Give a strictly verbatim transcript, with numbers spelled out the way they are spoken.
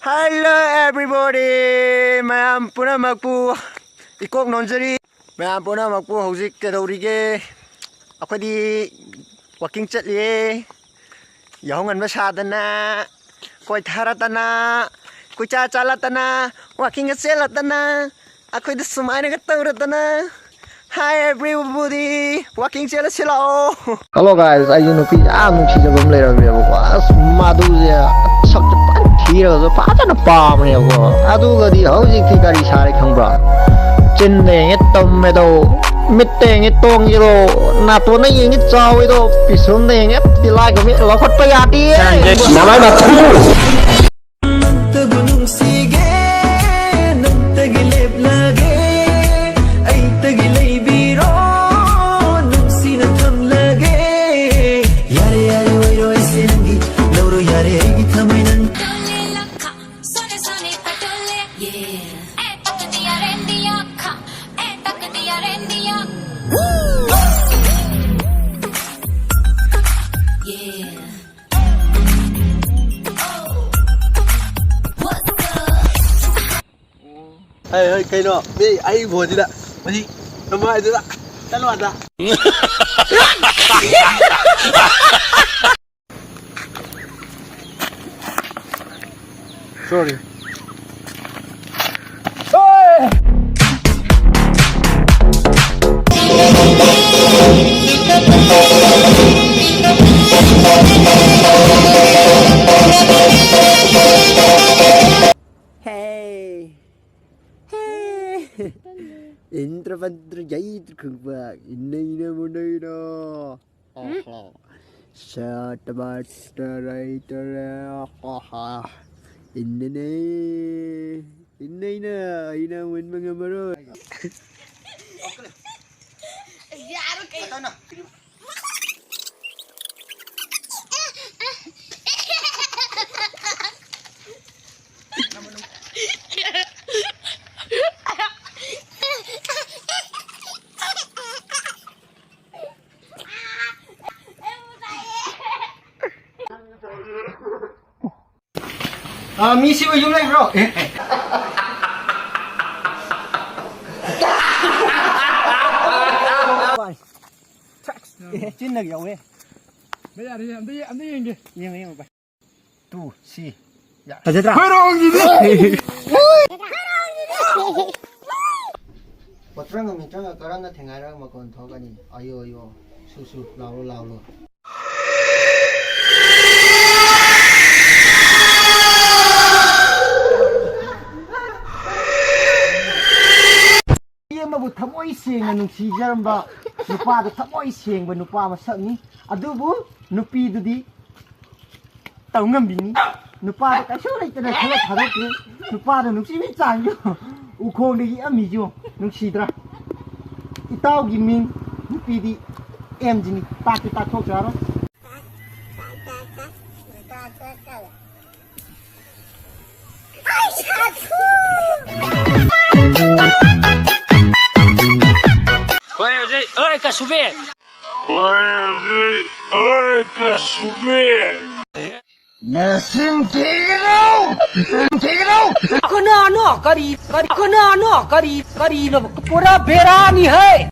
Hello everybody! ꯃꯌꯥꯝ ꯄꯨꯝꯅꯃꯛꯄꯨ ꯏꯀꯣꯛ ꯅꯣꯟꯖꯔꯤ꯫ ꯃꯌꯥꯝ ꯄꯨꯝꯅꯃꯛꯄꯨ ꯍꯧꯖꯤꯛ ꯀꯩꯗꯧꯔꯤꯒꯦ? ꯑꯩꯈꯣꯏꯗꯤ ꯋꯥꯀꯤꯡ ꯆꯠꯂꯤꯌꯦ꯫ ꯌꯥꯍꯧ ꯉꯟꯕ ꯁꯥꯗꯅ, ꯀꯣꯏꯊꯔꯗꯅ, ꯀꯣꯏꯆꯥ ꯆꯠꯂꯗꯅ, ꯋꯥꯀꯤꯡꯒ ꯆꯦꯜꯂꯗꯅ, ꯑꯩꯈꯣꯏꯗ ꯁꯨꯃꯥꯏꯅꯒ ꯇꯧꯔꯗꯅ꯫ Hi everybody, ꯋꯥꯀꯤꯡ ꯆꯦꯜꯂꯁꯤ ꯂꯥꯛꯑꯣ꯫ Hello guys, ꯑꯩꯁꯨ ꯅꯨꯄꯤ ꯌꯥꯝ ꯅꯨꯡꯁꯤꯖꯕ ꯑꯃ ꯂꯩꯔꯝꯃꯦꯕꯀꯣ꯫ ꯑꯁ, ꯃꯥꯗꯨꯁꯦ ꯁꯛꯁꯦ ꯐꯖꯅ ꯊꯤꯔꯒꯁꯨ ꯐꯖꯅ ꯄꯥꯝꯕꯅꯦꯕꯀꯣ꯫ ꯑꯗꯨꯒꯗꯤ ꯍꯧꯖꯤꯛꯇꯤ ꯀꯔꯤ ꯁꯥꯔꯦ ꯈꯪꯕ꯭ꯔꯥ? ꯆꯤꯟꯗ ꯌꯦꯡꯉꯦ ꯇꯝꯃꯦꯗꯣ, ꯃꯤꯠꯇ ꯌꯦꯡꯉꯦ ꯇꯣꯡꯉꯦꯗꯣ, ꯅꯥꯇꯣꯟꯗ ꯌꯦꯡꯉꯦ ꯆꯥꯎꯋꯦꯗꯣ, ꯄꯤꯁꯨꯝꯗ ꯌꯦꯡꯉꯦ ꯇꯤꯜꯂꯥꯏꯈꯨꯝꯕꯤ ꯂꯧꯈꯠꯄ ꯌꯥꯗꯦ꯫ ꯅꯃꯥꯏ ꯃꯊꯨ! ꯅꯪꯇꯕꯨ ꯅꯨꯡꯁꯤꯒꯦ, ꯅꯪꯇꯒꯤ ꯂꯦꯞꯂꯒꯦ, ꯑꯩꯇꯒꯤ ꯂꯩꯕꯤꯔꯣ, ꯅꯨꯡꯁꯤꯅ ꯊꯝꯂꯒꯦ꯫ ꯌꯥꯔꯦ, ꯌꯥꯔꯦ, ꯑꯣꯏꯔꯣꯏꯁꯦ ꯅꯪꯒꯤ, ꯂꯧꯔꯣ ꯌꯥꯔꯦ ꯑꯩꯒꯤ ꯊꯃꯣꯏ ꯅꯪ꯫ ꯍꯩ, ꯍꯩ, ꯀꯩꯅꯣ? ꯃꯤ ꯑꯩ ꯐꯣꯟꯁꯤꯗ ꯃꯁꯤ ꯅꯃꯥꯏꯗꯨꯗ ꯆꯠꯂꯣ ꯑꯗ꯫ Sorry. Hey. Hey. Intra pantra jaitra khukba. Inna ina muna ina. Aha. Sha taba tara itara. Aha. Inna ne. Inna ina. Ina win mga maro. ꯑ, ꯃꯤꯁꯤꯕꯨ ꯌꯨꯝ ꯂꯩꯕ꯭ꯔꯣ? ꯑꯦ, ꯆꯤꯟꯅꯒ ꯌꯥꯎꯋꯦ꯫ ꯌꯥꯔꯦ, ꯑꯝꯇ ꯌꯦ-, ꯑꯝꯇ ꯌꯦꯡꯒꯦ꯫ ꯌꯦꯡꯉꯣ, ꯌꯦꯡꯉꯣ, ꯚꯥꯏ꯫ ꯇꯨ ꯁꯤ꯫ ꯐꯖꯗ꯭ꯔꯥ? ꯍꯣꯏꯔꯣꯡꯁꯤꯗꯤ! ꯄꯣꯠꯇ꯭ꯔꯪ ꯑꯃꯤꯇ꯭ꯔꯪ ꯀꯔꯝꯅ ꯊꯦꯡꯒꯥꯏꯔꯒ ꯃꯈꯣꯟ ꯊꯣꯛꯀꯅꯤ? ꯑꯌꯣ, ꯑꯌꯣ, ꯁꯨ, ꯁꯨ, ꯂꯥꯎꯔꯣ, ꯂꯥꯎꯔꯣ꯫ ꯅꯨꯄꯤ ꯑꯃꯕꯨ ꯊꯃꯣꯏ ꯁꯦꯡꯅ ꯅꯨꯡꯁꯤꯖꯔꯝꯕ ꯅꯨꯄꯥꯗ ꯊꯃꯣꯏ ꯁꯦꯡꯕ ꯅꯨꯄꯥ ꯃꯁꯛꯅꯤ꯫ ꯑꯗꯨꯕꯨ ꯅꯨꯄꯤꯗꯨꯗꯤ ꯇꯧ ꯉꯝꯕꯤꯅꯤ꯫ ꯅꯨꯄꯥꯗ ꯀꯩꯁꯨ ꯂꯩꯇꯅ ꯈꯜꯂ ꯊꯥꯗꯣꯛꯈ꯭ꯔꯦ꯫ ꯅꯨꯄꯥꯗ ꯅꯨꯡꯁꯤꯕꯒꯤ ꯆꯥꯡꯗꯣ ꯎꯈꯣꯡꯗꯒꯤ ꯑꯝꯃꯤꯁꯨ ꯅꯨꯡꯁꯤꯗ꯭ꯔꯥ? ꯏꯇꯥꯎꯒꯤ ꯃꯤꯡ ꯅꯨꯄꯤꯗꯤ ꯑꯦꯝꯖꯤꯅꯤ꯫ ꯇꯥꯛꯇꯤ ꯇꯥꯛꯊꯣꯛꯆꯔꯣꯏ꯫ ꯍꯣꯏ, ꯍꯧꯖꯤꯛ, ꯍꯣꯏ, ꯀꯁꯨꯕꯤ꯫ ꯅꯆꯤꯟ ꯊꯤꯒꯅꯨ! ꯊꯤꯒꯅꯨ! ꯀꯅꯥꯅꯣ? ꯀꯔꯤ, ꯀꯔꯤ, ꯀꯅꯥꯅꯣ? ꯀꯔꯤ, ꯀꯔꯤꯅꯣ? ꯄꯨꯔꯥ ꯕꯦꯔꯥꯅꯤ ꯍꯦ!